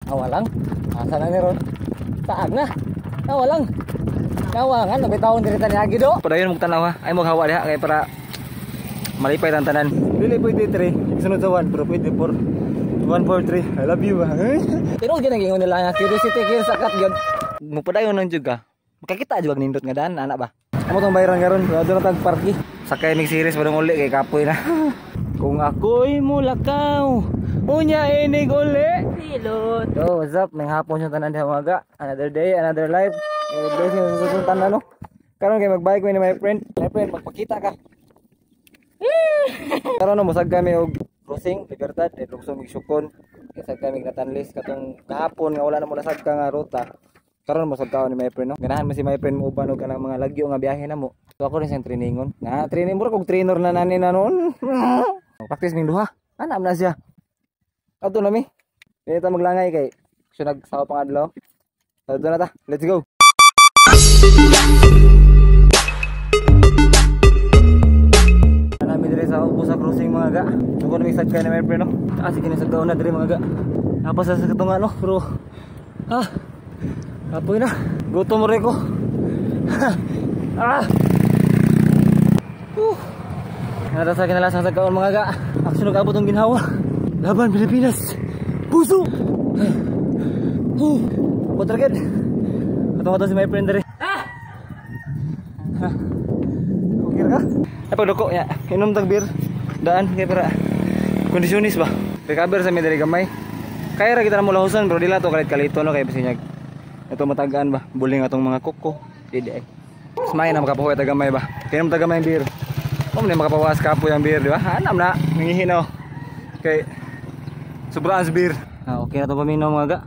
Awalang. Asa na ni ron? Taag na. Awalang. Nawangan, nabitawon diri tani agi do. Padayon mong tanaw ha. Ay maghawa diha kay para malipay tan tanan. Dili pwede 3, sunod sa 1 pero pwede 4. 1 4 3. I love you ba. Pero gyud ang ingon nila nga curiosity kay sakat gyud. Mupadayon nang jud ka. Makakita jud nindot nga daan ana ba. Amo tong bayaran karon, do na tag parki. Sakay mig series padung uli kay kapoy na. Kung ako'y mulakaw, unya inig uli. Hilot. Yo, what's up? May hapon yung tanan diha mga ga. Another day, another life. Eh, blessing sa susunod tanan no. Karon kay magbike mi ni my friend. My friend, magpakita ka. Karon no mosag kami og crossing Libertad, eh lugso mig sukon. Kay kami natanlis katong kahapon nga wala na mo nasag ka nga ruta. Karon mosag ka ni my friend no. Ganahan man si my friend mo uban og kanang mga lagyo nga biyahe na mo. So ako rin siyang trainingon. Na training mo kog trainer na nani na noon. Practice ming duha. Ana man na siya. Adto na mi. Dili ta maglangay kay siya nagsawa pang adlaw. Adto na ta. Let's go. Nami dire sa ubos sa crossing mga ga. Tungkol mi sad kay na my friend no. Ah sige na sa na dire mga ga. Tapos sa katunga no, pero ah kapoy na. Gutom re ko. Ah. Nara sa kinalasang sa kaon mga ga. Aksyon nag-abot ang ginhawa. Laban Pilipinas. Puso. Potragad. Katong si my friend dire. Ah. Ha. Okay ra ka? Ay pagduko ya. Inom tag beer. Daan kay para kondisyonis ba. Recover sa mi diri gamay. Kaya ra kita na mo lahusan pero dila to kalit-kalito no kay basinyag. Ito matagaan ba? Buling atong mga kuko. Dili ay. Smile na makapahuwi ta gamay ba. Inom tag gamay beer. Om ni makapawas kapoy ang beer, di ba? Anam na, nangihinaw. Kay sobrang sa beer. Ah, okay na to paminaw mga ga.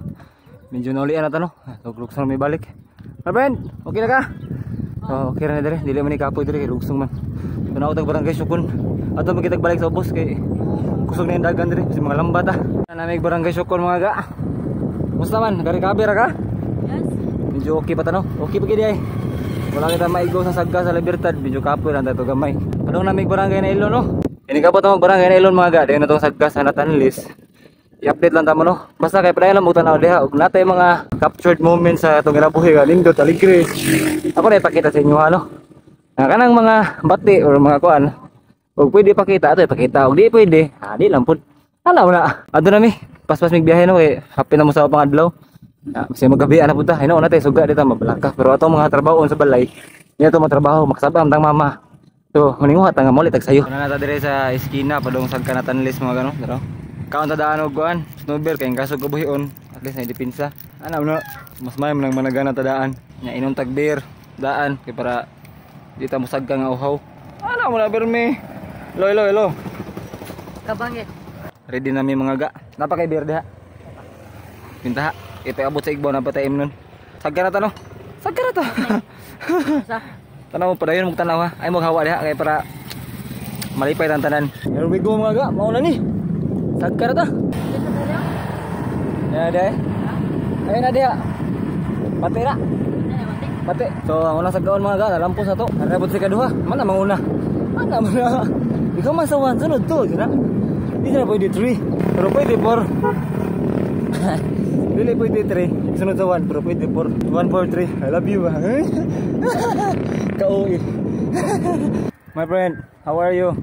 Medyo naulian na to no. Lugsong may balik. My friend, okay na ka? Oh, okay ra na dire. Dili man ni kapoy dire kay lugsong man. Tunaw tag barangay Sukon. Ato magkitag balik sa ubos kay kusog na yung dagan dire kasi mga lambat ah. Namig barangay Sukon mga ga. Musta man? Gari-kabi ra ka? Yes. Medyo okay pa ta no? Okay pa gid ay. Wala kita maigo sa sagga sa Libertad, medyo kapoy lang tato gamay. Padung namig barangay na Ilon no. Ini ka pa tong barangay na Ilon mga ga, dayon na tong sagga sa Natanlis. I-update lang tamo no. Basta kay padayon lang mo tan-aw diha og natay mga captured moments sa atong ginabuhi ka nindot aligre. Ako na ipakita sa inyo ha no. Na kanang mga bati or mga kuan. Og pwede pakita ato ipakita og di pwede, ah di lang pud. Alaw na. Adto na mi. Paspas mig biyahe no kay happy na mo sa pangadlaw. Ah, kasi magabi ana pud ta. Hino na tay suga dito mabalaka pero atong mga trabaho sa balay. Niya to matrabaho maksabam tang mama. So, maninguha ta nga moli tag sayo. Na ta dire sa eskina padung sa Kanatanlis mga gano, daro. Kaon ta daan og kuan, snowbear kay kaso kabuhion, at least na depensa. Ana no, mas may manang managana ta daan. Nya inom tag beer daan kay para di ta mosag ka nga uhaw. Ana mo na berme. Hello, hello, hello. Kabangit. Ready na mi mga ga. Napa kay beer diha? Pintaha. Ipaabot sa igbo na patay nun. Sagka na ta no. Sagka na ta. Sa Tanaw mo padayon mong tanaw ha. Ay maghawa diha kay para malipay tan tanan. Here we go mga ga. Mao na ni. Sagka na ta. Ya dai. Ayun na diha. Pati na. Pati. So ang unang sagkaon mga ga, nalampos na to. Narabot si kaduha. Mana manguna. Mana man na. Ikaw man sa one sunod to, di na. Di na pwede 3. Pero pwede 4. Dili pwede 3. Sunod sa 1 pero pwede 4. 1 4 3. I love you ba. Kauwi. My friend, how are you?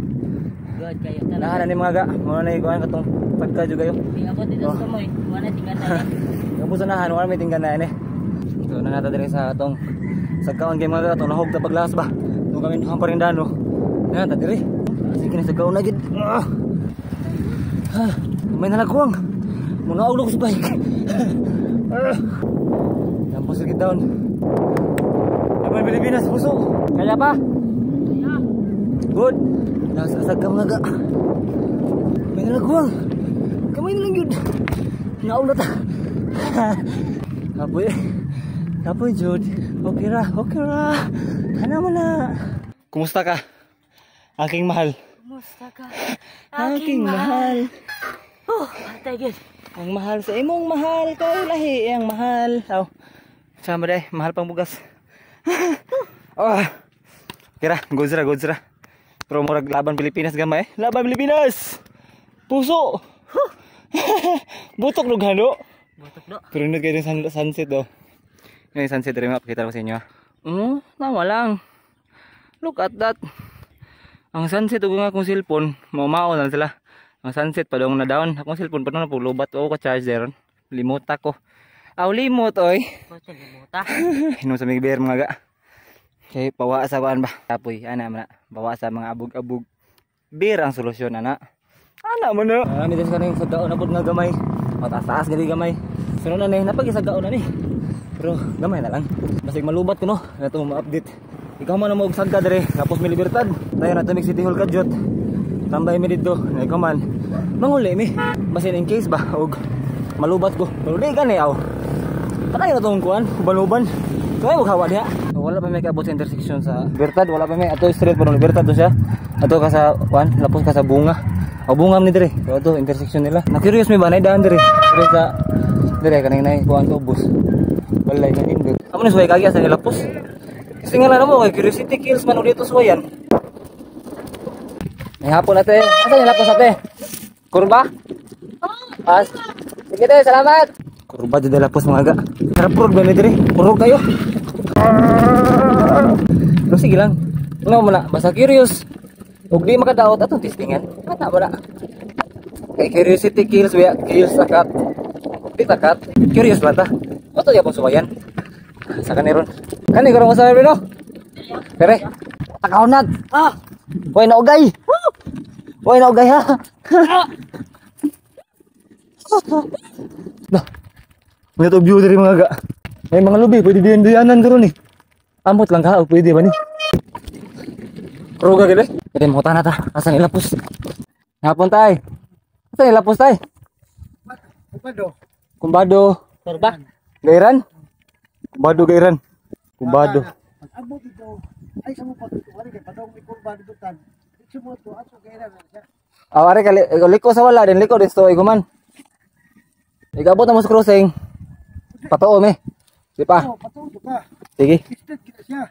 Good kayo. Nahan ni mga ga. Muna na ikuan katong pagka jud kayo. Tingabot dito sa moy. Wala tingnan na. Kabusa nahan wala may tinggan na ini. So na nata dire sa atong sagkaon kay mga ga atong nahog ta paglas ba. Nung kami duhang parindano. Na ta dire. Sige na sagkaon na gid. Ah. Ah, may nalakwang. Muna og sa bike. Ah. Lampos gid down. Laban Pilipinas puso. Kaya pa? Good. Nasa ka mga ga. May nalagwang. Kamay na lang yun. Naula ta. Kapoy. Kapoy jud. Okay ra, okay ra. Hana mo na. Kumusta ka? Aking mahal. Kumusta ka? Aking mahal. Oh, patay gid. Ang mahal sa imong mahal kay lahi ang mahal. Aw. Sama day, mahal pang bugas. Oh. Kira, goods ra, goods ra. Pero murag laban Pilipinas gamay. Laban Pilipinas. Puso. Butok lugano. Butok do. Pero nindot kayo yung sunset do. Yung sunset rin, mapakita ko sa inyo. Oo, tama lang. Look at that. Ang sunset ug nga akong cellphone, maumao na sila. Ang sunset pa dong na down. Akong cellphone pa na pulubat o ka charger. Limot ako. Aw, limot oy. Puta limuta. Inom sa mig beer, mga ga. Kay pawa sa kuan ba. Kapoy ana man na. Pawa sa mga abog-abog. Beer ang solusyon ana. Ana man na. Marami din sa kaning sa gaon na pud nga gamay. Mataas-taas gali gamay. Sunod na ni, napag-isagaon na ni. Pero gamay na lang. Basig malubat ko no. Nato ma-update. Ikaw man ang magsagka dire, tapos may Libertad. Tayo na tumig City Hall kadyot. Tambay mi didto, na ikaw man. Manguli mi. Basin in case ba og malubat ko. Pero di gani aw. Patay na tong kuan, uban-uban. Kaya wag hawa diha. Wala pa may kaabot sa intersection sa Libertad, wala pa may ato street pa Libertad to siya. Ato ka sa kuan, lapos ka sa Bunga. O Bunga ni dire. Pero ato intersection nila. Na curious mi ba na daan dire. Dire sa dire kanang nay kuan to bus. Walay na nindot. Amo ni suway kagi sa nilapos. Kasi nga na mo kay curiosity kills man dito suwayan. May hapon, ate. Asa nilapos, ate? Kurba? As. Sige te, salamat. Kurba jud lapos, mga ga. Sarap prog ba ni dire? Purog kayo. Pero sige lang. Ano mo na, basta curious. Ug di makadaot atong testingan. Ana mo na. Kay curiosity kills we kills a cat. Di ta cat. Curious lang ta. Ato yapon suwayan. Sa kaniron. Kani karon sa no? Pere. Takaunag. Ah. Hoy, naugay. Hoy, naugay ha. Dah. Mga to view diri, mga ga. May mga lubi, pwede din duyanan doon eh. Amot lang ka, o pwede ba ni? Ruga gid eh. Pwede mo na ta. Asa nila pus? Hapon tay. Asa nila pus, tay? Kumbado. Kumbado. Kurba. Gairan? Kumbado gairan. Kumbado. Pag abot ito, ay sa mo pag wala kay padong may kurba dito tan. Dito mo to ato kay na siya. Ah, are kali liko sa wala din liko din sto iguman. Ikabot na mo sa crossing. Patoo me. Di pa. Oh, patuo ka. Sige. Straight kita siya.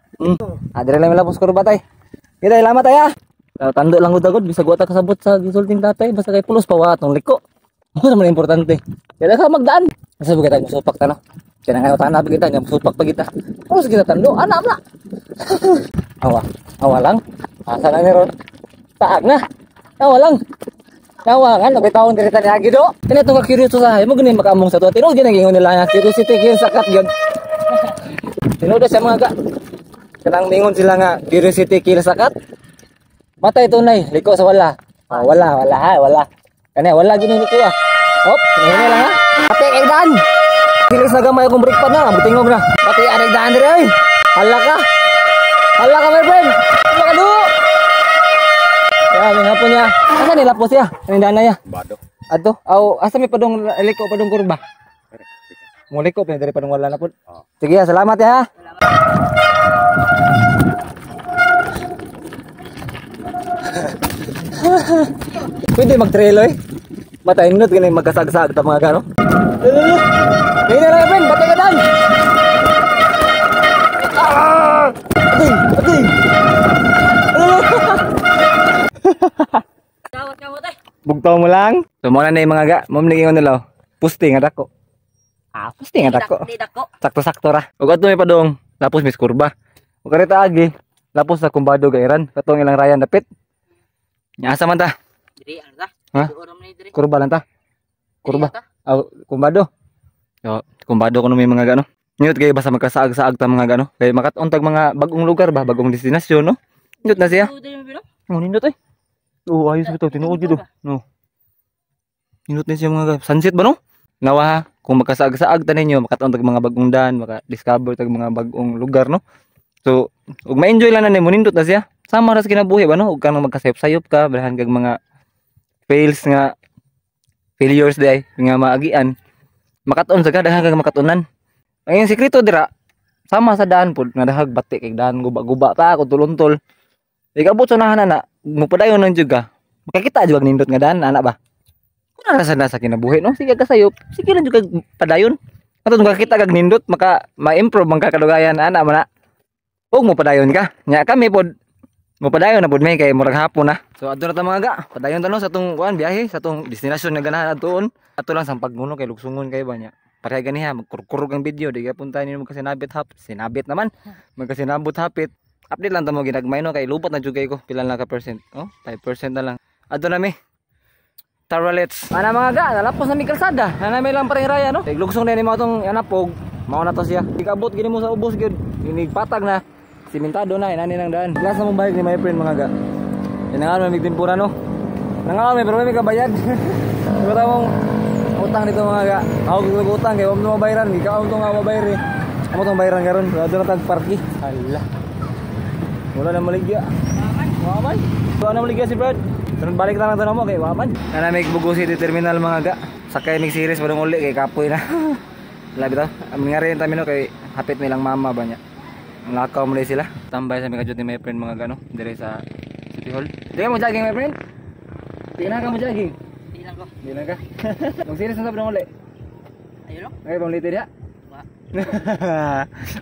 Ah, dire lang milapos kurba tay. Kita salamat tay ah. Tando lang gud agad bisag wa ta kasabot sa gisulting tatay basta kay pulos pa wa atong liko. Mo naman importante. Kaya ka magdaan. Asa ba kita musupak ta no? Kaya nga tanah pa kita nga musupak pa kita. Pulos kita tando ana na. Awa, awa lang. Asa na ni ron? Taag na. Awa lang. Awa nga nagay taon diri ta niagi do. Kini tong curious sa mo gani makaamong sa to. Tinuod gyud ang giingon nila nga curiosity kills a cat gyud. Tinuod siya, mga ga. Kanang mingon sila nga curiosity kills a cat. Matay tunay, liko sa wala. Ah, wala, wala ha, wala. Kani wala gyud ni kuya. Hop, hinay lang ha. Pati kay daan. Kilis na gamay akong brake pad na, butingog na. Pati anay daan dire oy. Hala ka. Hala ka, my friend. Hala ka do. Ya, may hapon niya. Asa ni lapos ya? Ani daan na ya? Bado. Adto, aw asa may padong liko padong kurba? Mo liko pa diri padong wala na pud. Sige, ya, salamat ya ha. Pwede mag-trail oy. Matay nindot gani magkasagsag ta mga gano. Ngayon na lang, friend, batay ka daan. Ah! Ating, ating. Dawat ka mo tay. Bugtaw mo lang. So mo na yung mga ga, mo naging nila. Puste nga dako. Ah, puste nga dako. Di dako. Sakto-sakto ra. Ug adto may padong, lapos mis kurba. Ug karita agi, lapos sa kumbado gairan, katong ilang rayan dapit. Nya asa man ta? Diri ang ta. Ha? Duorom ni diri. Kurba lang ta. Kurba. Diri ta. Aw, kumbado. Yo, kumbado kuno may mga gano. Nindot kay basta magkasaag-saag ta mga gano. Kay makat-on tag mga bagong lugar ba, bagong destinasyon no. Nindot na siya. Diri mo bilo. Oh, nindot eh. Oo, ayos bitaw tinuod gid oh. No. Nindot ni siya mga sunset ba no? Nawa ha, kung magkasaag-saag ta ninyo, makaton tag mga bagong daan, maka-discover tag mga bagong lugar no. So, ug ma-enjoy lang na nimo, nindot na siya. Sama ra sa kinabuhi ba no, ug kanang magkasayop-sayop ka, balahan kag mga fails nga failures di ay nga maagian. Makaton sa ka daghan kag makatunan. Ang iyang sekreto dira sama sa daan pud nga dahag bati kay daan guba-guba pa ako tuluntol. Ikabot sa nahan na mupadayon nang jud ka. Makakita jud ang nindot nga daan ana ba. Kung nasa na sa kinabuhi no, sige ka sayop, sige lang jud kag padayon. Ato makakita kag nindot maka ma-improve man ka kadugayan ana man na. Ug mopadayon ka. Nya kami pod mopadayon na pod mi kay murag hapon na. So adto na ta mga ga. Padayon ta no sa atong kuan biyahe, sa atong destinasyon nga ganahan adtuon. Ato lang sang pagmuno kay lugsungon kay ba nya. Pareha ganiha magkurkurog ang video, di gyapon tayo nimo magkasinabit hap, sinabit naman. Magkasinabot hapit. Update lang ta mo ginagmay, no, kay lupot na jud kay ko. Pila lang ka percent? Oh, 5% na lang. Adto na mi. Tara, let's. Ana mga ga, nalapos na mi kalsada. Ana may lang pareng raya, no. Kay lugsong na ni mo atong anapog. Mao na to siya. Ikabot gini mo sa ubos gyud. Inig patag na. Simentado na inani nang daan. Last na mong bayag ni my friend, mga ga. Nangaon may migtimpura, no. Nangaon may pero may kabayad. Di ba mong utang dito, mga ga? Ako gusto utang kay wa mo mabayaran, ikaw ang nga mabayar eh. Amo tong bayaran karon. Wala na tag parki. Hala. Wala na maligya. Waman. Wala na maligya si Brad. Sunod balik na lang to mo kay waman. Nanamig Bugo City Terminal, mga ga. Sakay mig series padung uli kay kapoy na. Labi to. Ang nga rin tayo no kay hapit nilang mama ba niya. Ang lakaw mo sila. Tambay sa mga ni my friend, mga gano, dire sa City Hall. Di ka mo jogging, my friend? Di na ka mo jogging? Di lang ko. Di lang ka. Mag series na sa padung uli. Ayo lo. Ay, bang lite diya? Wa.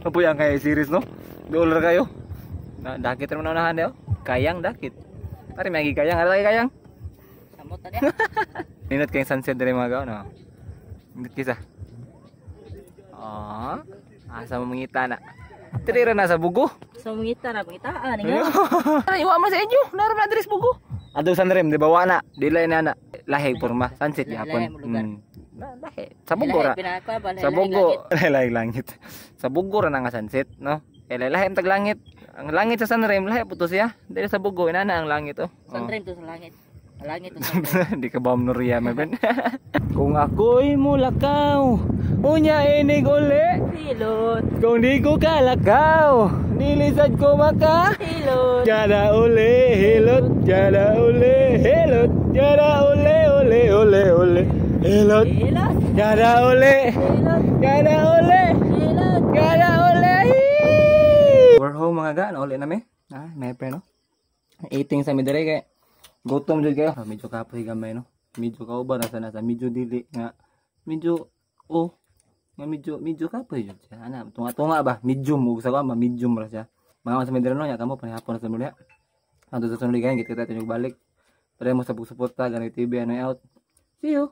Apoy ang kay series, no? Dolar kayo. Na, dakit rin unahan daw. Kayang dakit. Pare may kayang, ara kayang. Samot na diya. Nindot kayong sunset dire, mga gaw, no. Nindot kisa. Ah, asa mo mangita na? Tirira na sa Bugo. So mangita na, mangitaan nga. Ay, wa man sa inyo. Naroon na diri sa Bugo. Adto sa Nrem, di ba wa na? Dili na na. Lahi porma, sunset Lahi gyapon. mo lugar. Lahi. Sa Bugo ra. Pinaka ba Sa Bugo, lahi langit. Sa Bugo ra na nga sunset, no? Kay lahi ang tag langit. Ang langit sa Sanrem, lahi puto siya. Dili sa Bugo, inana ang langit oh. Sa Sanrem to sa langit. Ang langit to sa Sanrem. Di ka ba Noria, my friend? Kung ako'y mulakaw, unya inig uli. Hilot. Kung di ko kalakaw, nilisad ko maka. Hilot. Jada uli, hilot, jada uli, hilot, jada uli, uli, uli, uli, hilot, Hilot. Jada uli, Hilot. Jada uli, Hilot. Jada uli. We're home, mga ga, nauli na mi. Ah, may friend, no? Eating sa mi dire kay gutom jud kayo. Ah, medyo kapoy gamay, no? Medyo kauban nasa nasa medyo dili nga medyo oh nga medyo medyo kapoy jud siya. Ana, tunga-tunga ba? Medium ug sa ma medium ra siya. Mga sa mi dire, no, nya kamo panihapon na sa muli. Adto sa sunod, kita kita balik. Pero mo sa pagsuporta ganit TV ano out. See you.